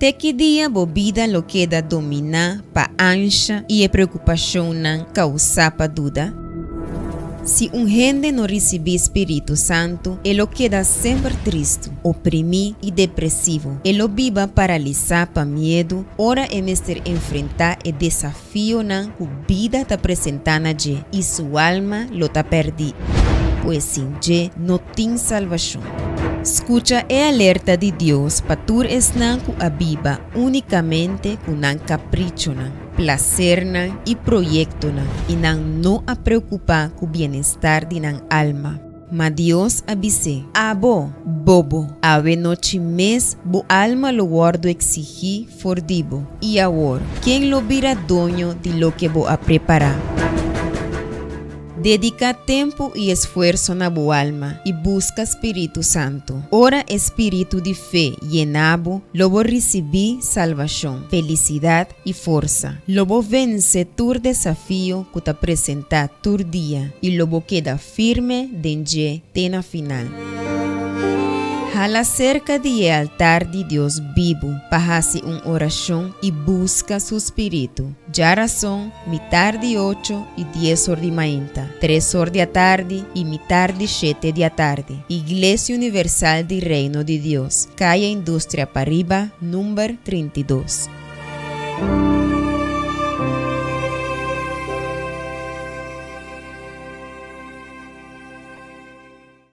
Te ki dia bo bida lo keda dominá pa ansha i e preokupashonnan kousá pa duda? Si un hende no risibí spiritu santu, e lo keda semper tristu, oprimí i depresivo. E lo biba paralisá pa miedu ora e mester enfrentá e desafionan ku bida ta presentá na dje, i su alma lo ta pèrdí. Pues sin dje no tin salbashon. Skucha e alerta di Dios pa tur esnan ku a biba únikamente ku nan kaprichonan, plasernan i proyektonan i nan no a preokupá ku bienestar di nan alma. Ma Dios a bis'é, Abo, bobo, awe nochi mes bo alma lo wòrdu eksigí for di bo. I awor, ken lo bira doño di loke bo a prepará? Dediká tempu i esfuerso na bo alma i buska Spiritu Santu. Ora e spiritu di fe yena bo, lo bo risibí salbashon, felisidat i forsa. Lo bo vense tur desafio ku ta presentá tur dia i lo bo keda firme den dje te na final. Hala serka di e altar di Dios bibu pa hasi un orashon i buska su spiritu. Djarason, mitar di ocho i dies or di mainta, tres or di atardi i mitar di shete di atardi. Iglesia Universal di Reino di Dios, Kaya Industria Pariba, number 32.